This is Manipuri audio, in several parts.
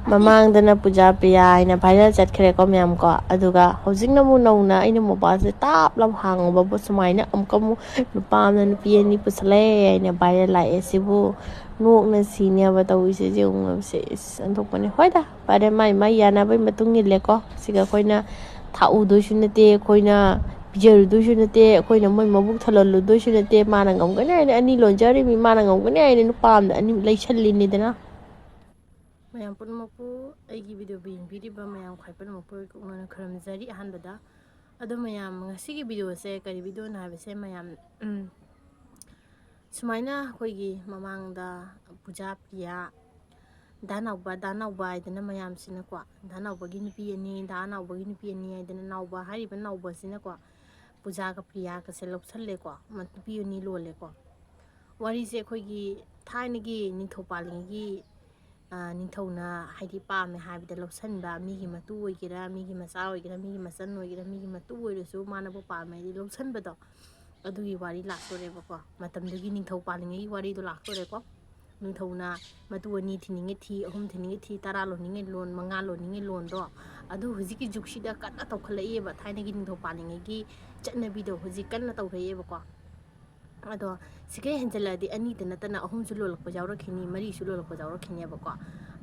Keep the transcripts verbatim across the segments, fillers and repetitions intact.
ꯃꯃꯥꯡꯗꯅ ꯄꯨꯖꯥ ꯄ꯭ꯔꯤꯌꯥ ꯍꯥꯏꯅ ꯚꯥꯏꯔꯦꯜ ꯆꯠꯈ꯭ꯔꯦꯀꯣ ꯃꯌꯥꯝ ꯀꯣ꯫ ꯑꯗꯨꯒ ꯍꯧꯖꯤꯛꯅ ꯑꯃꯨꯛ ꯅꯧꯅ ꯑꯩꯅ ꯃꯣꯕꯥꯏꯜꯁꯦ ꯇꯥꯞ ꯂꯥꯎ ꯍꯥꯡꯉꯨꯕꯕꯨ ꯁꯨꯃꯥꯏꯅ ꯑꯃꯨꯛꯀ ꯑꯃꯨꯛ ꯅꯨꯄꯥ ꯑꯃꯅ ꯅꯨꯄꯤ ꯑꯅꯤ ꯄꯨꯁꯜꯂꯛꯑꯦ ꯍꯥꯏꯅ ꯚꯥꯏꯔꯦꯜ ꯂꯥꯛꯑꯦ꯫ ꯁꯤꯕꯨ ꯅꯣꯛꯅ ꯁꯤꯅꯦꯕ ꯇꯧꯔꯤꯁꯦ꯫ ꯌꯦꯡꯉꯨꯕꯁꯦ ꯏꯁ ꯑꯣꯟꯊꯣꯛꯄꯅꯦ꯫ ꯍꯣꯏꯗ, ꯐꯔꯦ, ꯃꯥꯏ ꯃꯥꯏ ꯌꯥꯅꯕꯒꯤ ꯃꯇꯨꯡ ꯏꯜꯂꯦꯀꯣ꯫ ꯁꯤꯒ ꯑꯩꯈꯣꯏꯅ ꯊꯥꯛꯎꯗꯣꯏꯁꯨ ꯅꯠꯇꯦ, ꯑꯩꯈꯣꯏꯅ ꯄꯤꯖꯔꯨꯗꯣꯏꯁꯨ ꯅꯠꯇꯦ, ꯑꯩꯈꯣꯏꯅ ꯃꯣꯏ ꯃꯕꯨꯛ ꯊꯜꯍꯜꯂꯨꯗꯣꯏꯁꯨ ꯅꯠꯇꯦ꯫ ꯃꯥꯅ ꯉꯝꯒꯅꯤ ꯍꯥꯏꯅ ꯑꯅꯤ ꯂꯣꯟꯖꯔꯤꯕꯅꯤ, ꯃꯥꯅ ꯉꯝꯒꯅꯤ ꯍꯥꯏꯅ ꯅꯨꯄꯥ ꯑꯃꯗ ꯑꯅꯤ ꯂꯩꯁꯜꯂꯤꯅꯤꯗꯅ꯫ ꯃꯌꯥꯝ ꯄꯨꯝꯅꯃꯛꯄꯨ, ꯑꯩꯒꯤ ꯚꯤꯗꯤꯑꯣꯕꯨ ꯌꯦꯡꯕꯤꯔꯤꯕ ꯃꯌꯥꯝ ꯈ꯭ꯋꯥꯏ ꯄꯨꯝꯅꯃꯛꯄꯨ ꯀꯣꯛꯅꯅ ꯈꯨꯔꯨꯝꯖꯔꯤ꯫ ꯑꯍꯥꯟꯕꯗ ꯑꯗꯣ ꯃꯌꯥꯝ, ꯉꯁꯤꯒꯤ ꯚꯤꯗꯤꯑꯣꯁꯦ ꯀꯔꯤ ꯚꯤꯗꯤꯑꯣꯅꯣ ꯍꯥꯏꯕꯁꯦ ꯃꯌꯥꯝ, ꯎꯝ, ꯁꯨꯃꯥꯏꯅ ꯑꯩꯈꯣꯏꯒꯤ ꯃꯃꯥꯡꯗ ꯄꯨꯖꯥ ꯄ꯭ꯔꯤꯌꯥ, ꯗꯥ ꯅꯥꯎꯕ, ꯗꯥ ꯅꯥꯎꯕ ꯍꯥꯏꯗꯅ ꯃꯌꯥꯝꯁꯤꯅꯀꯣ, ꯗꯥ ꯅꯥꯎꯕꯒꯤ ꯅꯨꯄꯤ ꯑꯅꯤ, ꯗꯥ ꯅꯥꯎꯕꯒꯤ ꯅꯨꯄꯤ ꯑꯅꯤ ꯍꯥꯏꯗꯅ ꯅꯥꯎꯕ ꯍꯥꯏꯔꯤꯕ ꯅꯥꯎꯕꯁꯤꯅꯀꯣ ꯄꯨꯖꯥꯒ ꯄ꯭ꯔꯤꯌꯥꯒꯁꯦ ꯂꯧꯁꯜꯂꯦꯀꯣ, ꯃ-, ꯅꯨꯄꯤ ꯑꯅꯤ ꯂꯣꯜꯂꯦꯀꯣ꯫ ꯋꯥꯔꯤꯁꯦ ꯑꯩꯈꯣꯏꯒꯤ ꯊꯥꯏꯅꯒꯤ ꯅꯤꯡꯊꯧ ꯄꯥꯜꯂꯤꯉꯩꯒꯤ, ꯑ, ꯅꯤꯡꯊꯧꯅ ꯍꯥꯏꯗꯤ ꯄꯥꯝꯃꯦ ꯍꯥꯏꯕꯗ ꯂꯧꯁꯟꯕ, ꯃꯤꯒꯤ ꯃꯇꯨ ꯑꯣꯏꯒꯦꯔꯥ, ꯃꯤꯒꯤ ꯃꯆꯥ ꯑꯣꯏꯒꯦꯔꯥ, ꯃꯤꯒꯤ ꯃꯆꯟ ꯑꯣꯏꯒꯦꯔꯥ, ꯃꯤꯒꯤ ꯃꯇꯨ ꯑꯣꯏꯔꯁꯨ ꯃꯥꯅꯕꯨ ꯄꯥꯝꯃꯦ ꯍꯥꯏꯗꯤ ꯂꯧꯁꯟꯕꯗꯣ, ꯑꯗꯨꯒꯤ ꯋꯥꯔꯤ ꯂꯥꯛꯇꯣꯔꯦꯕꯀꯣ꯫ ꯃꯇꯝꯗꯨꯒꯤ ꯅꯤꯡꯊꯧ ꯄꯥꯜꯂꯤꯉꯩꯒꯤ ꯋꯥꯔꯤꯗꯣ ꯂꯥꯛꯇꯣꯔꯦꯀꯣ꯫ ꯅꯤꯡꯊꯧꯅ ꯃꯇꯨ ꯑꯅꯤ ꯊꯤꯅꯤꯡꯉꯦ ꯊꯤ, ꯑꯍꯨꯝ ꯊꯤꯅꯤꯡꯉꯦ ꯊꯤ, ꯇꯔꯥ ꯂꯣꯟꯅꯤꯡꯉꯦ ꯂꯣꯟ, ꯃꯉꯥ ꯂꯣꯟꯅꯤꯡꯉꯦ ꯂꯣꯟꯗꯣ꯫ ꯑꯗꯨ ꯍꯧꯖꯤꯛꯀꯤ ꯖꯨꯛꯁꯤꯗ ꯀꯟꯅ ꯇꯧꯈꯠꯂꯛꯏꯕ, ꯊꯥꯏꯅꯒꯤ ꯅꯤꯡꯊꯧ ꯄꯥꯜꯂꯤꯉꯩꯒꯤ ꯆꯠꯅꯕꯤꯗꯣ ꯍꯧꯖꯤꯛ ꯀꯟꯅ ꯇꯧꯔꯛꯑꯦꯕꯀꯣ꯫ ꯑꯗꯣ ꯁꯤꯒꯩ ꯍꯦꯟꯖꯜꯂꯛꯑꯗꯤ ꯑꯅꯤꯗ ꯅꯠꯇꯅ ꯑꯍꯨꯝꯁꯨ ꯂꯣꯜꯂꯛꯄ ꯌꯥꯎꯔꯛꯈꯤꯅꯤ, ꯃꯔꯤꯁꯨ ꯂꯣꯜꯂꯛꯄ ꯌꯥꯎꯔꯛꯈꯤꯅꯦꯕꯀꯣ꯫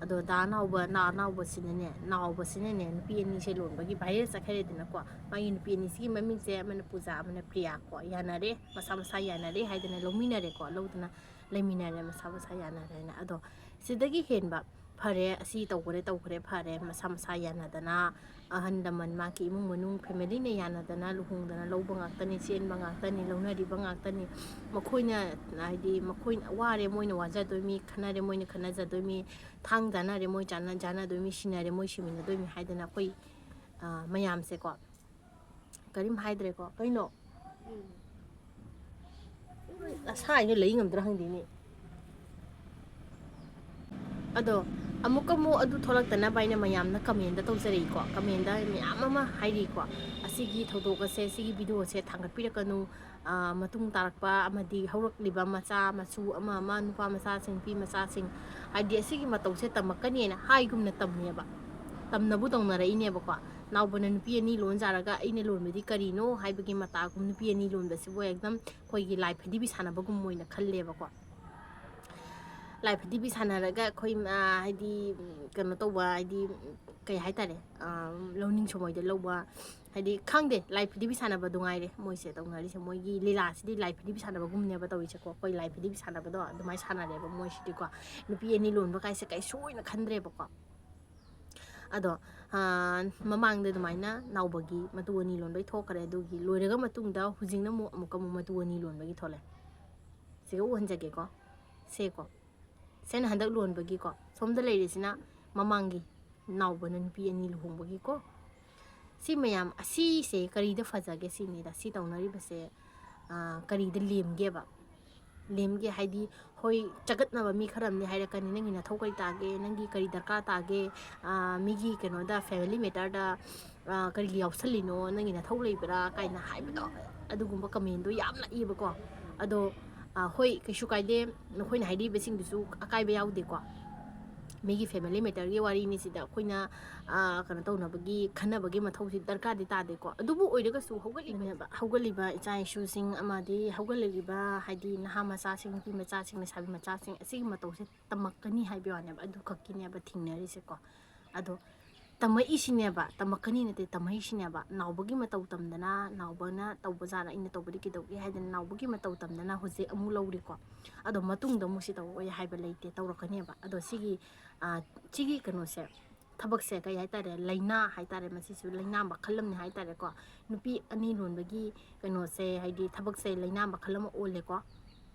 ꯑꯗꯣ ꯗꯥ ꯅꯥꯎꯕ, ꯅꯥ-, ꯅꯥꯎꯕꯁꯤꯅꯅꯦ, ꯅꯥꯎꯕꯁꯤꯅꯅꯦ ꯅꯨꯄꯤ ꯑꯅꯤꯁꯦ ꯂꯣꯟꯕꯒꯤ ꯚꯥꯏꯔꯦꯜ ꯆꯠꯈ꯭ꯔꯦꯗꯅꯀꯣ꯫ ꯃꯥꯒꯤ ꯅꯨꯄꯤ ꯑꯅꯤꯁꯤꯒꯤ ꯃꯃꯤꯡꯁꯦ ꯑꯃꯅ ꯄꯨꯖꯥ, ꯑꯃꯅ ꯄ꯭ꯔꯤꯌꯥ ꯀꯣ꯫ ꯌꯥꯅꯔꯦ, ꯃꯁꯥ ꯃꯁꯥ ꯌꯥꯅꯔꯦ ꯍꯥꯏꯗꯅ ꯂꯧꯃꯤꯟꯅꯔꯦꯀꯣ, ꯂꯧꯗꯅ ꯂꯩꯃꯤꯟꯅꯔꯦ, ꯃꯁꯥ ꯃꯁꯥ ꯌꯥꯅꯔꯦꯅ꯫ ꯑꯗꯣ ꯁꯤꯗꯒꯤ ꯍꯦꯟꯕ ꯐꯔꯦ, ꯑꯁꯤ ꯇꯧꯈ꯭ꯔꯦ, ꯇꯧꯈ꯭ꯔꯦ, ꯐꯔꯦ, ꯃꯁꯥ ꯃꯁꯥ ꯌꯥꯅꯗꯅ, ꯑꯍꯜ ꯂꯃꯟ, ꯃꯥꯒꯤ ꯏꯃꯨꯡ ꯃꯅꯨꯡ, ꯐꯦꯃꯤꯂꯤꯅ ꯌꯥꯅꯗꯅ ꯂꯨꯍꯣꯡꯗꯅ ꯂꯧꯕ ꯉꯥꯛꯇꯅꯤ, ꯆꯦꯟꯕ ꯉꯥꯛꯇꯅꯤ, ꯂꯧꯅꯔꯤꯕ ꯉꯥꯛꯇꯅꯤ꯫ ꯃꯈꯣꯏꯅ, ꯍꯥꯏꯗꯤ, ꯃꯈꯣꯏꯅ ꯋꯥꯔꯦ, ꯃꯣꯏꯅ ꯋꯥꯖꯗꯣꯏꯃꯤ, ꯈꯟꯅꯔꯦ, ꯃꯣꯏꯅ ꯈꯟꯅꯖꯗꯣꯏꯃꯤ, ꯊꯥꯡ ꯆꯥꯅꯔꯦ, ꯃꯣꯏ ꯆꯥꯅ-, ꯆꯥꯅꯗꯣꯏꯃꯤ, ꯁꯤꯅꯔꯦ, ꯃꯣꯏ ꯁꯤꯃꯤꯟꯅꯗꯣꯏꯃꯤ ꯍꯥꯏꯗꯅ ꯑꯩꯈꯣꯏ, ꯑ, ꯃꯌꯥꯝꯁꯦꯀꯣ, ꯀꯔꯤꯝ ꯍꯥꯏꯗ꯭ꯔꯦꯀꯣ꯫ ꯀꯩꯅꯣ? ꯑꯁꯥ ꯍꯥꯏꯅ ꯂꯩ ꯉꯝꯗ꯭ꯔꯥ ꯈꯪꯗꯦꯅꯦ꯫ ꯑꯗꯣ ꯑꯃꯨꯛꯀ ꯑꯃꯨꯛ ꯑꯗꯨ ꯊꯣꯛꯂꯛꯇꯅꯕ ꯍꯥꯏꯅ ꯃꯌꯥꯝꯅ ꯀꯃꯦꯟꯗ ꯇꯧꯖꯔꯛꯏꯀꯣ, ꯀꯃꯦꯟꯗ ꯃꯌꯥꯝ ꯑꯃ ꯍꯥꯏꯔꯤꯀꯣ꯫ ꯑꯁꯤꯒꯤ ꯊꯧꯗꯣꯛ ꯑꯁꯦ, ꯁꯤꯒꯤ ꯚꯤꯗꯤꯑꯣꯁꯦ ꯊꯥꯡꯒꯠꯄꯤꯔꯛꯀꯅꯨ, ꯑ, ꯃꯇꯨꯡ ꯇꯥꯔꯛꯄ ꯑꯃꯗꯤ ꯍꯧꯔꯛꯂꯤꯕ ꯃꯆꯥ ꯃꯁꯨ ꯑꯃ ꯑꯃ, ꯅꯨꯄꯥ ꯃꯆꯥꯁꯤꯡ, ꯅꯨꯄꯤ ꯃꯆꯥꯁꯤꯡ, ꯍꯥꯏꯗꯤ ꯑꯁꯤꯒꯤ ꯃꯇꯧꯁꯦ ꯇꯝꯃꯛꯀꯅꯤꯅ ꯍꯥꯏꯒꯨꯝꯅ ꯇꯝꯃꯦꯕ, ꯇꯝꯅꯕꯨ ꯇꯧꯅꯔꯛꯏꯅꯦꯕꯀꯣ꯫ ꯅꯥꯎꯕꯅ ꯅꯨꯄꯤ ꯑꯅꯤ ꯂꯣꯟꯖꯔꯒ ꯑꯩꯅ ꯂꯣꯟꯕꯗꯤ ꯀꯔꯤꯅꯣ ꯍꯥꯏꯕꯒꯤ ꯃꯇꯥꯒꯨꯝ, ꯅꯨꯄꯤ ꯑꯅꯤ ꯂꯣꯟꯕꯁꯤꯕꯨ ꯑꯦꯛꯗꯝ ꯑꯩꯈꯣꯏꯒꯤ ꯂꯥꯏ ꯐꯗꯤꯕꯤ ꯁꯥꯟꯅꯕꯒꯨꯝ ꯑꯣꯏꯅ ꯈꯜꯂꯦꯕꯀꯣ꯫ ꯂꯥꯏ ꯐꯗꯤꯕꯤ ꯁꯥꯟꯅꯔꯒ ꯑꯩꯈꯣꯏ, ꯑ, ꯍꯥꯏꯗꯤ, ꯎꯝ, ꯀꯩꯅꯣ ꯇꯧꯕ, ꯍꯥꯏꯗꯤ, ꯎꯝ, ꯀꯩ ꯍꯥꯏꯇꯥꯔꯦ, ꯑ, ꯂꯧꯅꯤꯡ ꯁꯃꯣꯏꯗ ꯂꯧꯕ, ꯍꯥꯏꯗꯤ ꯈꯪꯗꯦ, ꯂꯥꯏ ꯐꯗꯤꯕꯤ ꯁꯥꯟꯅꯕꯗꯨ ꯉꯥꯏꯔꯦ ꯃꯣꯏꯁꯦ ꯇꯧꯅꯔꯤꯁꯦ꯫ ꯃꯣꯏꯒꯤ ꯂꯤꯂꯥꯁꯤꯗꯤ ꯂꯥꯏ ꯐꯗꯤꯕꯤ ꯁꯥꯟꯅꯕꯒꯨꯝꯅꯦꯕ ꯇꯧꯔꯤꯁꯦꯀꯣ꯫ ꯑꯩꯈꯣꯏ ꯂꯥꯏ ꯐꯗꯤꯕꯤ ꯁꯥꯟꯅꯕꯗꯣ ꯑꯗꯨꯃꯥꯏꯅ ꯁꯥꯟꯅꯔꯦꯕ ꯃꯣꯏꯁꯤꯗꯤꯀꯣ꯫ ꯅꯨꯄꯤ ꯑꯅꯤ ꯂꯣꯟꯕ ꯀꯥꯏꯁꯦ ꯀꯩꯁꯨ ꯑꯣꯏꯅ ꯈꯟꯗ꯭ꯔꯦꯕꯀꯣ꯫ ꯑꯗꯣ, ꯑ, ꯃꯃꯥꯡꯗ ꯑꯗꯨꯃꯥꯏꯅ ꯅꯥꯎꯕꯒꯤ ꯃꯇꯨ ꯑꯅꯤ ꯂꯣꯟꯕꯩ ꯊꯣꯛꯈ꯭ꯔꯦ꯫ ꯑꯗꯨꯒꯤ ꯂꯣꯏꯔꯒ ꯃꯇꯨꯡꯗ ꯍꯧꯖꯤꯛꯅ ꯑꯃꯨꯛ, ꯑꯃꯨꯛꯀ ꯑꯃꯨꯛ ꯃꯇꯨ ꯑꯅꯤ ꯂꯣꯟꯕꯒꯤ ꯊꯣꯛꯂꯛꯑꯦ꯫ ꯁꯤꯒ ꯎꯍꯟꯖꯒꯦꯀꯣ꯫ ꯁꯦꯀꯣ꯫ ꯁꯦꯅ ꯍꯟꯗꯛ ꯂꯣꯟꯕꯒꯤꯀꯣ꯫ ꯁꯣꯝꯗ ꯂꯩꯔꯤꯁꯤꯅ ꯃꯃꯥꯡꯒꯤ ꯅꯥꯎꯕꯅ ꯅꯨꯄꯤ ꯑꯅꯤ ꯂꯨꯍꯣꯡꯕꯒꯤꯀꯣ꯫ ꯁꯤ ꯃꯌꯥꯝ ꯑꯁꯤꯁꯦ ꯀꯔꯤꯗ ꯐꯖꯒꯦ ꯁꯤꯅꯤꯗ꯫ ꯁꯤ ꯇꯧꯅꯔꯤꯕꯁꯦ, ꯑ, ꯀꯔꯤꯗ ꯂꯦꯝꯒꯦꯕ? ꯂꯦꯝꯒꯦ ꯍꯥꯏꯗꯤ, ꯍꯣꯏ, ꯆꯒꯠꯅꯕ ꯃꯤ ꯈꯔ ꯑꯃꯗꯤ ꯍꯥꯏꯔꯛꯀꯅꯤ, "ꯅꯪꯒꯤ ꯅꯊꯧ ꯀꯔꯤ ꯇꯥꯒꯦ? ꯅꯪꯒꯤ ꯀꯔꯤ ꯗꯔꯀꯥꯔ ꯇꯥꯒꯦ? ꯑ, ꯃꯤꯒꯤ ꯀꯩꯅꯣꯗ, family matterꯗ, ꯑ, ꯀꯔꯤꯒꯤ ꯌꯥꯎꯁꯜꯂꯤꯅꯣ? ꯅꯪꯒꯤ ꯅꯊꯧ ꯂꯩꯕ꯭ꯔꯥ?" ꯀꯥꯏꯅ ꯍꯥꯏꯕꯗꯣ, ꯑꯗꯨꯒꯨꯝꯕ commentꯗꯣ ꯌꯥꯝ ꯂꯥꯛꯏꯕꯀꯣ꯫ ꯑꯗꯣ, ꯑ, ꯍꯣꯏ, ꯀꯩꯁꯨ ꯀꯥꯏꯗꯦ, ꯅꯈꯣꯏꯅ ꯍꯥꯏꯔꯤꯕꯁꯤꯡꯗꯨꯁꯨ ꯑꯀꯥꯏꯕ ꯌꯥꯎꯗꯦꯀꯣ꯫ ꯃꯤꯒꯤ family matterꯒꯤ ꯋꯥꯔꯤꯅꯤ ꯁꯤꯗ꯫ ꯑꯩꯈꯣꯏꯅ, ꯑ, ꯀꯩꯅꯣ ꯇꯧꯅꯕꯒꯤ, ꯈꯟꯅꯕꯒꯤ ꯃꯊꯧꯁꯤ ꯗꯔꯀꯥꯔꯗꯤ ꯇꯥꯗꯦꯀꯣ꯫ ꯑꯗꯨꯕꯨ ꯑꯣꯏꯔꯒꯁꯨ ꯍꯧꯒꯠꯂꯤꯕꯅꯦꯕ, ꯍꯧꯒꯠꯂꯤꯕ ꯏꯆꯥ ꯏꯁꯨꯁꯤꯡ ꯑꯃꯗꯤ ꯍꯧꯒꯠꯂꯛꯂꯤꯕ, ꯍꯥꯏꯗꯤ, ꯅꯍꯥ ꯃꯆꯥꯁꯤꯡ, ꯅꯨꯄꯤ ꯃꯆꯥꯁꯤꯡ, ꯂꯩꯁꯥꯕꯤ ꯃꯆꯥꯁꯤꯡ ꯑꯁꯤꯒꯤ ꯃꯇꯧꯁꯦ ꯇꯝꯃꯛꯀꯅꯤ ꯍꯥꯏꯕ ꯋꯥꯅꯦꯕ, ꯑꯗꯨ ꯈꯛꯀꯤꯅꯦꯕ ꯊꯦꯡꯅꯔꯤꯁꯦꯀꯣ꯫ ꯑꯗꯣ ꯇꯝꯃꯛꯏꯁꯤꯅꯦꯕ, ꯇꯝꯃꯛꯀꯅꯤ ꯅꯠꯇꯦ, ꯇꯝꯃꯛꯏꯁꯤꯅꯦꯕ꯫ ꯅꯥꯎꯕꯒꯤ ꯃꯇꯧ ꯇꯝꯗꯅ, ꯅꯥꯎꯕꯅ ꯇꯧꯕ ꯖꯥꯠꯅ ꯑꯩꯅ ꯇꯧꯕꯗꯤ ꯀꯩꯗꯧꯒꯦ ꯍꯥꯏꯗꯅ ꯅꯥꯎꯕꯒꯤ ꯃꯇꯧ ꯇꯝꯗꯅ ꯍꯧꯖꯤꯛ ꯑꯃꯨꯛ ꯂꯧꯔꯤꯀꯣ꯫ ꯑꯗꯣ ꯃꯇꯨꯡꯗ ꯑꯃꯨꯛ ꯁꯤ ꯇꯧꯔꯛꯑꯣꯏ ꯍꯥꯏꯕ ꯂꯩꯇꯦ, ꯇꯧꯔꯛꯀꯅꯦꯕ꯫ ꯑꯗꯣ ꯁꯤꯒꯤ, ꯑ, ꯁꯤꯒꯤ ꯀꯩꯅꯣꯁꯦ, ꯊꯕꯛꯁꯦ ꯀꯩ ꯍꯥꯏꯇꯥꯔꯦ, ꯂꯥꯏꯅꯥ ꯍꯥꯏꯇꯥꯔꯦ, ꯃꯁꯤꯁꯨ ꯂꯥꯏꯅꯥ ꯃꯈꯜ ꯑꯃꯅꯤ ꯍꯥꯏꯇꯥꯔꯦꯀꯣ꯫ ꯅꯨꯄꯤ ꯑꯅꯤ ꯂꯣꯟꯕꯒꯤ ꯀꯩꯅꯣꯁꯦ, ꯍꯥꯏꯗꯤ ꯊꯕꯛꯁꯦ ꯂꯥꯏꯅꯥ ꯃꯈꯜ ꯑꯃ ꯑꯣꯜꯂꯦꯀꯣ꯫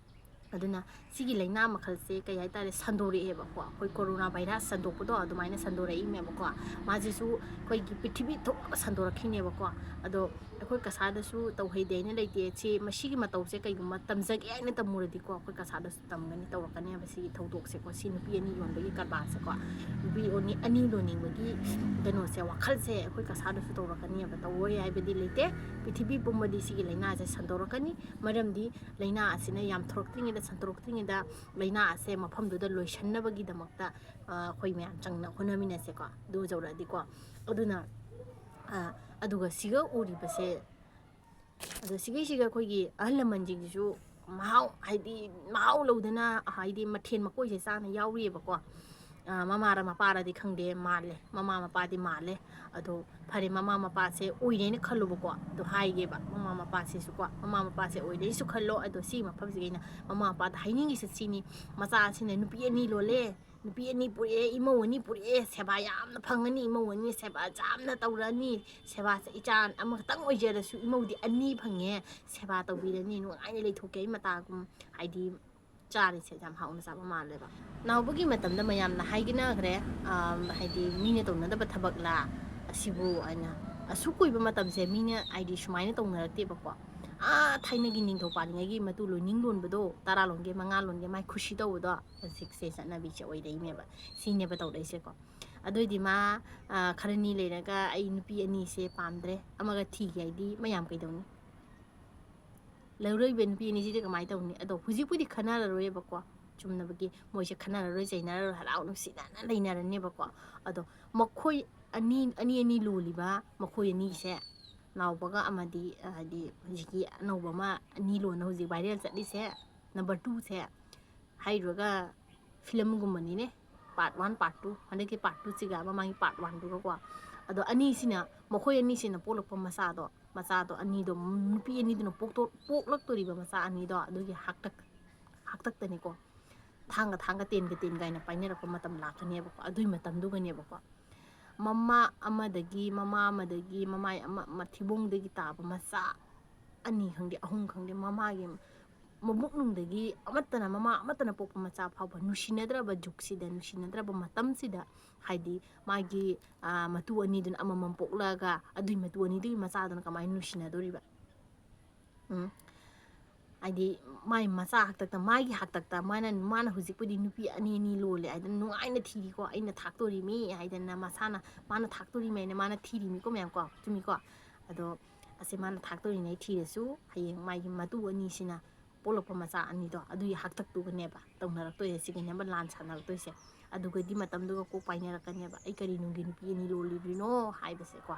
ꯑꯗꯨꯅ ꯁꯤꯒꯤ ꯂꯥꯏꯅꯥ ꯃꯈꯜꯁꯦ ꯀꯩ ꯍꯥꯏꯇꯥꯔꯦ, ꯁꯟꯗꯣꯔꯛꯑꯦꯕꯀꯣ꯫ ꯑꯩꯈꯣꯏ corona virus ꯁꯟꯗꯣꯛꯄꯗꯣ ꯑꯗꯨꯃꯥꯏꯅ ꯁꯟꯗꯣꯔꯛꯏꯅꯦꯕꯀꯣ꯫ ꯃꯥꯁꯤꯁꯨ ꯑꯩꯈꯣꯏꯒꯤ ꯄ꯭ꯔꯤꯊꯤꯕꯤ ꯊꯣꯛꯂꯒ ꯁꯟꯗꯣꯔꯛꯈꯤꯅꯦꯕꯀꯣ꯫ ꯑꯗꯣ ꯑꯩꯈꯣꯏ ꯀꯁꯥꯗꯁꯨ ꯇꯧꯍꯩꯗꯦ ꯍꯥꯏꯅ ꯂꯩꯇꯦ꯫ ꯁꯤ, ꯃꯁꯤꯒꯤ ꯃꯇꯧꯁꯦ ꯀꯩꯒꯨꯝꯕ ꯇꯝꯖꯒꯦ ꯍꯥꯏꯅ ꯇꯝꯃꯨꯔꯗꯤꯀꯣ, ꯑꯩꯈꯣꯏ ꯀꯁꯥꯗꯁꯨ ꯇꯝꯒꯅꯤ, ꯇꯧꯔꯛꯀꯅꯦꯕ ꯁꯤꯒꯤ ꯊꯧꯗꯣꯛꯁꯦꯀꯣ꯫ ꯁꯤ ꯅꯨꯄꯤ ꯑꯅꯤ ꯂꯣꯟꯕꯒꯤ ꯀꯔꯕꯥꯔꯁꯦꯀꯣ, ꯅꯨꯄꯤ ꯑꯅꯤ, ꯑꯅꯤ ꯂꯣꯟꯅꯤꯡꯕꯒꯤ ꯀꯩꯅꯣꯁꯦ, ꯋꯥꯈꯜꯁꯦ ꯑꯩꯈꯣꯏ ꯀꯁꯥꯗꯁꯨ ꯇꯧꯔꯛꯀꯅꯦꯕ꯫ ꯇꯧꯔꯣꯏ ꯍꯥꯏꯕꯗꯤ ꯂꯩꯇꯦ꯫ ꯄ꯭ꯔꯤꯊꯤꯕꯤ ꯄꯨꯝꯕꯗꯤ ꯁꯤꯒꯤ ꯂꯥꯏꯅꯥꯁꯦ ꯁꯟꯗꯣꯔꯛꯀꯅꯤ꯫ ꯃꯔꯝꯗꯤ ꯂꯥꯏꯅꯥ ꯑꯁꯤꯅ ꯌꯥꯝ ꯊꯣꯔꯛꯇ꯭ꯔꯤꯉꯩꯗ ꯁꯟꯇꯣꯔꯛꯇ꯭ꯔꯤꯉꯩꯗ ꯂꯥꯏꯅꯥ ꯑꯁꯦ ꯃꯐꯝꯗꯨꯗ ꯂꯣꯏꯁꯟꯅꯕꯒꯤꯗꯃꯛꯇ, ꯑ, ꯑꯩꯈꯣꯏ ꯃꯌꯥꯝ ꯆꯪꯅ ꯍꯣꯠꯅꯃꯤꯟꯅꯁꯦꯀꯣ, ꯑꯗꯨ ꯌꯧꯔꯛꯑꯗꯤꯀꯣ꯫ ꯑꯗꯨꯅ, ꯑ, ꯑꯗꯨꯒ ꯁꯤꯒ ꯎꯔꯤꯕꯁꯦ, ꯑꯗꯣ ꯁꯤꯒꯤꯁꯤꯒ ꯑꯩꯈꯣꯏꯒꯤ ꯑꯍꯜ ꯂꯃꯟꯁꯤꯡꯁꯤꯁꯨ ꯃꯍꯥꯎ, ꯍꯥꯏꯗꯤ, ꯃꯍꯥꯎ ꯂꯧꯗꯅ, ꯍꯥꯏꯗꯤ, ꯃꯊꯦꯜ ꯃꯀꯣꯏꯁꯦ ꯆꯥꯅ ꯌꯥꯎꯔꯤꯑꯕꯀꯣ꯫ ꯑ, ꯃꯃꯥꯔ ꯃꯄꯥꯔꯗꯤ ꯈꯪꯗꯦ, ꯃꯥꯜꯂꯦ, ꯃꯃꯥ ꯃꯄꯥꯗꯤ ꯃꯥꯜꯂꯦ꯫ ꯑꯗꯣ ꯐꯔꯦ, ꯃꯃꯥ ꯃꯄꯥꯁꯦ ꯑꯣꯏꯔꯦꯅ ꯈꯜꯂꯨꯕꯀꯣ, ꯑꯗꯣ ꯍꯥꯏꯒꯦꯕ ꯃꯃꯥ ꯃꯄꯥꯁꯤꯁꯨꯀꯣ, ꯃꯃꯥ ꯃꯄꯥꯁꯦ ꯑꯣꯏꯔꯦꯁꯨ ꯈꯜꯂꯣ꯫ ꯑꯗꯣ ꯁꯤꯒꯤ ꯃꯐꯝꯁꯤꯒꯤ ꯑꯩꯅ ꯃꯃꯥ ꯃꯄꯥꯗ ꯍꯥꯏꯅꯤꯡꯉꯤꯁꯦ ꯁꯤꯅꯤ: ꯃꯆꯥꯁꯤꯅ ꯅꯨꯄꯤ ꯑꯅꯤ ꯂꯣꯜꯂꯦ, ꯅꯨꯄꯤ ꯑꯅꯤ ꯄꯨꯔꯛꯑꯦ, ꯏꯃꯧ ꯑꯅꯤ ꯄꯨꯔꯛꯑꯦ, ꯁꯦꯕꯥ ꯌꯥꯝꯅ ꯐꯪꯉꯅꯤ, ꯏꯃꯧ ꯑꯅꯤ ꯁꯦꯕꯥ ꯌꯥꯝꯅ ꯇꯧꯔꯛꯑꯅꯤ, ꯁꯦꯕꯥꯁꯦ ꯏꯆꯥ ꯑꯃꯈꯛꯇꯪ ꯑꯣꯏꯖꯔꯁꯨ ꯏꯃꯧꯗꯤ ꯑꯅꯤ ꯐꯪꯉꯦ, ꯁꯦꯕꯥ ꯇꯧꯕꯤꯔꯅꯤ, ꯅꯨꯡꯉꯥꯏꯅ ꯂꯩꯊꯣꯛꯀꯦ ꯑꯩ ꯃꯇꯥꯒꯨꯝ, ꯍꯥꯏꯗꯤ, ꯆꯥꯔꯤꯁꯦ ꯌꯥꯝ ꯍꯥꯎꯅ ꯆꯥꯕ ꯃꯥꯜꯂꯦꯕ꯫ ꯅꯥꯎꯕꯒꯤ ꯃꯇꯝꯗ ꯃꯌꯥꯝꯅ ꯍꯥꯏꯅꯈ꯭ꯔꯦ, ꯑꯝ, ꯍꯥꯏꯗꯤ, ꯃꯤꯅ ꯇꯧꯅꯗꯕ ꯊꯕꯛꯂꯥ ꯑꯁꯤꯕꯨ ꯍꯥꯏꯅ꯫ ꯑꯁꯨꯛ ꯀꯨꯏꯕ ꯃꯇꯝꯁꯦ ꯃꯤꯅ, ꯍꯥꯏꯗꯤ, ꯁꯨꯃꯥꯏꯅ ꯇꯧꯅꯔꯛꯇꯦꯕꯀꯣ꯫ ꯑꯥ, ꯊꯥꯏꯅꯒꯤ ꯅꯤꯡꯊꯧ ꯄꯥꯜꯂꯤꯉꯩꯒꯤ ꯃꯇꯨ ꯂꯣꯏꯅꯤꯡ ꯂꯣꯟꯕꯗꯣ, ꯇꯔꯥ ꯂꯣꯟꯒꯦ, ꯃꯉꯥ ꯂꯣꯟꯒꯦ, ꯃꯥꯏ ꯈꯨꯁꯤ ꯇꯧꯕꯗꯣ, ꯍꯧꯖꯤꯛꯁꯦ ꯆꯠꯅꯕꯤꯁꯦ ꯑꯣꯏꯔꯛꯏꯅꯦꯕ꯫ ꯁꯤꯅꯦꯕ ꯇꯧꯔꯛꯏꯁꯦꯀꯣ꯫ ꯑꯗꯨꯑꯣꯏꯗꯤ ꯃꯥ, ꯑ, ꯈꯔ ꯅꯤ ꯂꯩꯔꯒ ꯑꯩ ꯅꯨꯄꯤ ꯑꯅꯤꯁꯦ ꯄꯥꯝꯗ꯭ꯔꯦ, ꯑꯃꯒ ꯊꯤꯒꯦ ꯍꯥꯏꯗꯤ ꯃꯌꯥꯝ ꯀꯩꯗꯧꯅꯤ? ꯂꯧꯔꯛꯏꯕ ꯅꯨꯄꯤ ꯑꯅꯤꯁꯤꯗꯤ ꯀꯃꯥꯏꯅ ꯇꯧꯅꯤ? ꯑꯗꯣ ꯍꯧꯖꯤꯛꯄꯨꯗꯤ ꯈꯟꯅꯔꯔꯣꯏꯕꯀꯣ, ꯆꯨꯝꯅꯕꯒꯤ ꯃꯣꯏꯁꯦ ꯈꯟꯅꯔꯔꯣꯏ, ꯆꯩꯅꯔꯔꯣꯏ, ꯍꯔꯥꯎ ꯅꯨꯡꯁꯤꯅꯅ ꯂꯩꯅꯔꯅꯦꯕꯀꯣ꯫ ꯑꯗꯣ ꯃꯈꯣꯏ ꯑꯅꯤ, ꯑꯅꯤ ꯑꯅꯤ ꯂꯣꯜꯂꯤꯕ ꯃꯈꯣꯏ ꯑꯅꯤꯁꯦ, ꯅꯥꯎꯕꯒ ꯑꯃꯗꯤ, ꯍꯥꯏꯗꯤ, ꯍꯧꯖꯤꯛꯀꯤ ꯑꯅꯧꯕ ꯑꯃ ꯑꯅꯤ ꯂꯣꯟꯅ ꯍꯧꯖꯤꯛ viral ꯆꯠꯂꯤꯁꯦ, number two ꯁꯦ, ꯍꯥꯏꯔꯨꯔꯒ film ꯒꯨꯝꯕꯅꯤꯅꯦ꯫ Part one, part two, ꯍꯟꯗꯛꯀꯤ part two ꯁꯤꯒ ꯃꯃꯥꯡꯒꯤ part one ꯗꯨꯒꯀꯣ꯫ ꯑꯗꯣ ꯑꯅꯤꯁꯤꯅ, ꯃꯈꯣꯏ ꯑꯅꯤꯁꯤꯅ ꯄꯣꯛꯂꯛꯄ ꯃꯆꯥꯗꯣ, ꯃꯆꯥꯗꯣ ꯑꯅꯤꯗꯣ, ꯅꯨꯄꯤ ꯑꯅꯤꯗꯨꯅ ꯄꯣꯛꯇꯣ-, ꯄꯣꯛꯂꯛꯇꯣꯔꯤꯕ ꯃꯆꯥ ꯑꯅꯤꯗꯣ, ꯑꯗꯨꯒꯤ ꯍꯥꯛꯇꯛ-, ꯍꯥꯛꯇꯛꯇꯅꯤꯀꯣ꯫ ꯊꯥꯡꯒ, ꯊꯥꯡꯒ, ꯇꯦꯟꯒ, ꯇꯦꯟꯒ ꯍꯥꯏꯅ ꯄꯥꯏꯅꯔꯛꯄ ꯃꯇꯝ ꯂꯥꯛꯀꯅꯦꯕꯀꯣ, ꯑꯗꯨꯏ ꯃꯇꯝꯗꯨꯒꯅꯦꯕꯀꯣ꯫ ꯃꯃꯥ ꯑꯃꯗꯒꯤ, ꯃꯃꯥ ꯑꯃꯗꯒꯤ, ꯃꯃꯥꯏ ꯑꯃ, ꯃꯊꯤꯕꯣꯡꯗꯒꯤ ꯇꯥꯕ ꯃꯆꯥ ꯑꯅꯤ ꯈꯪꯗꯦ, ꯑꯍꯨꯝ ꯈꯪꯗꯦ, ꯃꯃꯥꯒꯤ ꯃꯕꯨꯛꯅꯨꯡꯗꯒꯤ ꯑꯃꯠꯇꯅ, ꯃꯃꯥ ꯑꯃꯠꯇꯅ ꯄꯣꯛꯄ ꯃꯆꯥ ꯐꯥꯎꯕ ꯅꯨꯡꯁꯤꯅꯗ꯭ꯔꯕ ꯖꯨꯒꯁꯤꯗ, ꯅꯨꯡꯁꯤꯅꯗ꯭ꯔꯕ ꯃꯇꯝꯁꯤꯗ, ꯍꯥꯏꯗꯤ, ꯃꯥꯒꯤ, ꯑ, ꯃꯇꯨ ꯑꯅꯤꯗꯨꯅ ꯑꯃꯃꯝ ꯄꯣꯛꯂꯛꯑꯒ, ꯑꯗꯨꯏ ꯃꯇꯨ ꯑꯅꯤꯗꯨꯒꯤ ꯃꯆꯥꯗꯨꯅ ꯀꯃꯥꯏꯅ ꯅꯨꯡꯁꯤꯅꯗꯣꯔꯤꯕ? ꯎꯝ꯫ ꯍꯥꯏꯗꯤ, ꯃꯥꯏ ꯃꯆꯥ ꯍꯥꯛꯇꯛꯇ, ꯃꯥꯒꯤ ꯍꯥꯛꯇꯛꯇ, ꯃꯥꯅ, ꯃꯥꯅ ꯍꯧꯖꯤꯛꯄꯨꯗꯤ ꯅꯨꯄꯤ ꯑꯅꯤ ꯑꯅꯤ ꯂꯣꯜꯂꯦ ꯍꯥꯏꯗꯅ ꯅꯨꯡꯉꯥꯏꯅ ꯊꯤꯔꯤꯀꯣ, "ꯑꯩꯅ ꯊꯥꯛꯇꯣꯔꯤꯃꯤ" ꯍꯥꯏꯗꯅ ꯃꯁꯥꯅ, ꯃꯥꯅ ꯊꯥꯛꯇꯣꯔꯤꯃꯤ ꯍꯥꯏꯅ ꯃꯥꯅ ꯊꯤꯔꯤꯃꯤꯀꯣ ꯃꯌꯥꯝ ꯀꯣ, ꯆꯨꯝꯃꯤꯀꯣ? ꯑꯗꯣ ꯑꯁꯦ ꯃꯥꯅ ꯊꯥꯛꯇꯣꯔꯤꯉꯩ ꯊꯤꯔꯁꯨ, ꯍꯌꯦꯡ ꯃꯥꯒꯤ ꯃꯇꯨ ꯑꯅꯤꯁꯤꯅ ꯄꯣꯛꯂꯛꯄ ꯃꯆꯥ ꯑꯅꯤꯗꯣ ꯑꯗꯨꯒꯤ ꯍꯥꯛꯇꯛꯇꯨꯒꯅꯦꯕ ꯇꯧꯅꯔꯛꯇꯣꯏꯁꯦ, ꯁꯤꯒꯅꯦꯕ ꯂꯥꯟ ꯁꯥꯟꯅꯔꯛꯇꯣꯏꯁꯦ꯫ ꯑꯗꯨꯒꯗꯤ ꯃꯇꯝꯗꯨꯒ ꯀꯣꯛ ꯄꯥꯏꯅꯔꯛꯀꯅꯦꯕ, "ꯑꯩ ꯀꯔꯤ ꯅꯨꯡꯒꯤ ꯅꯨꯄꯤ ꯑꯅꯤ ꯂꯣꯜꯂꯤꯕꯅꯣ?" ꯍꯥꯏꯕꯁꯦꯀꯣ꯫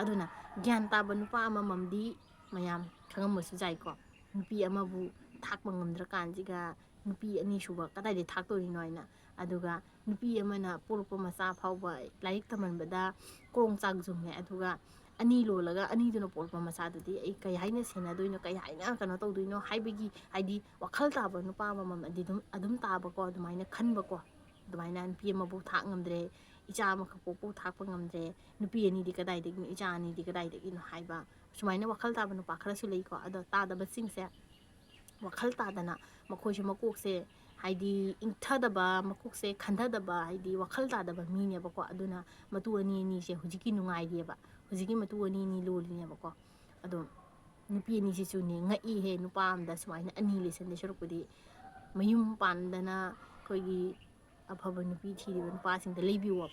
ꯑꯗꯨꯅ ꯒ꯭ꯌꯥꯟ ꯇꯥꯕ ꯅꯨꯄꯥ ꯑꯃꯃꯝꯗꯤ ꯃꯌꯥꯝ ꯈꯪꯉꯝꯕꯁꯨ ꯌꯥꯏꯀꯣ, ꯅꯨꯄꯤ ꯑꯃꯕꯨ ꯊꯥꯛꯄ ꯉꯝꯗ꯭ꯔꯀꯥꯟꯁꯤꯒ ꯅꯨꯄꯤ ꯑꯅꯤꯁꯨꯕ ꯀꯗꯥꯏꯗꯒꯤ ꯊꯥꯛꯇꯣꯔꯤꯅꯣ ꯍꯥꯏꯅ꯫ ꯑꯗꯨꯒ ꯅꯨꯄꯤ ꯑꯃꯅ ꯄꯣꯛꯂꯛꯄ ꯃꯆꯥ ꯐꯥꯎꯕ ꯂꯥꯏꯔꯤꯛ ꯇꯝꯍꯟꯕꯗ ꯀ꯭ꯔꯣꯡ ꯆꯥꯛ ꯆꯨꯝꯃꯦ꯫ ꯑꯗꯨꯒ ꯑꯅꯤ ꯂꯣꯜꯂꯒ ꯑꯅꯤꯗꯨꯅ ꯄꯣꯛꯂꯛꯄ ꯃꯆꯥꯗꯨꯗꯤ ꯑꯩ ꯀꯩ ꯍꯥꯏꯅ ꯁꯦꯟꯅꯗꯣꯏꯅꯣ, ꯀꯩ ꯍꯥꯏꯅ ꯀꯩꯅꯣ ꯇꯧꯗꯣꯏꯅꯣ ꯍꯥꯏꯕꯒꯤ, ꯍꯥꯏꯗꯤ, ꯋꯥꯈꯜ ꯇꯥꯕ ꯅꯨꯄꯥ ꯑꯃꯃꯝ ꯑꯗꯤ ꯑꯗꯨꯝ, ꯑꯗꯨꯝ ꯇꯥꯕꯀꯣ, ꯑꯗꯨꯃꯥꯏꯅ ꯈꯟꯕꯀꯣ꯫ ꯑꯗꯨꯃꯥꯏꯅ ꯅꯨꯄꯤ ꯑꯃꯕꯨ ꯊꯥꯛ ꯉꯝꯗ꯭ꯔꯦ, ꯏꯆꯥ ꯑꯃꯈꯛ ꯄꯣꯛꯄ ꯊꯥꯛꯄ ꯉꯝꯗ꯭ꯔꯦ, ꯅꯨꯄꯤ ꯑꯅꯤꯗꯤ ꯀꯗꯥꯏꯗꯒꯤꯅꯣ, ꯏꯆꯥ ꯑꯅꯤꯗꯤ ꯀꯗꯥꯏꯗꯒꯤꯅꯣ ꯍꯥꯏꯕ, ꯁꯨꯃꯥꯏꯅ ꯋꯥꯈꯜ ꯇꯥꯕ ꯅꯨꯄꯥ ꯈꯔꯁꯨ ꯂꯩꯀꯣ꯫ ꯑꯗꯣ ꯇꯥꯗꯕꯁꯤꯡꯁꯦ ꯋꯥꯈꯜ ꯇꯥꯗꯅ ꯃꯈꯣꯏꯁꯨ ꯃꯀꯣꯛꯁꯦ, ꯍꯥꯏꯗꯤ, ꯏꯪꯊꯗꯕ, ꯃꯀꯣꯛꯁꯦ ꯈꯟꯊꯗꯕ, ꯍꯥꯏꯗꯤ, ꯋꯥꯈꯜ ꯇꯥꯗꯕ ꯃꯤꯅꯦꯕꯀꯣ꯫ ꯑꯗꯨꯅ ꯃꯇꯨ ꯑꯅꯤ ꯑꯅꯤꯁꯦ ꯍꯧꯖꯤꯛꯀꯤ ꯅꯨꯡꯉꯥꯏꯔꯤꯑꯕ, ꯍꯧꯖꯤꯛꯀꯤ ꯃꯇꯨ ꯑꯅꯤ ꯑꯅꯤ ꯂꯣꯜꯂꯤꯅꯦꯕꯀꯣ꯫ ꯑꯗꯣ ꯅꯨꯄꯤ ꯑꯅꯤꯁꯤꯁꯨꯅꯦ ꯉꯛꯏꯍꯦ, ꯅꯨꯄꯥ ꯑꯝꯗ ꯁꯨꯃꯥꯏꯅ ꯑꯅꯤ ꯂꯩꯁꯟꯗꯣꯏ ꯁꯔꯨꯛꯄꯨꯗꯤ ꯃꯌꯨꯝ ꯄꯥꯟꯗꯅ ꯑꯩꯈꯣꯏꯒꯤ ꯑꯐꯕ ꯅꯨꯄꯤ ꯊꯤꯔꯤꯕ ꯅꯨꯄꯥꯁꯤꯡꯗ ꯂꯩꯕꯤꯌꯣꯕ꯫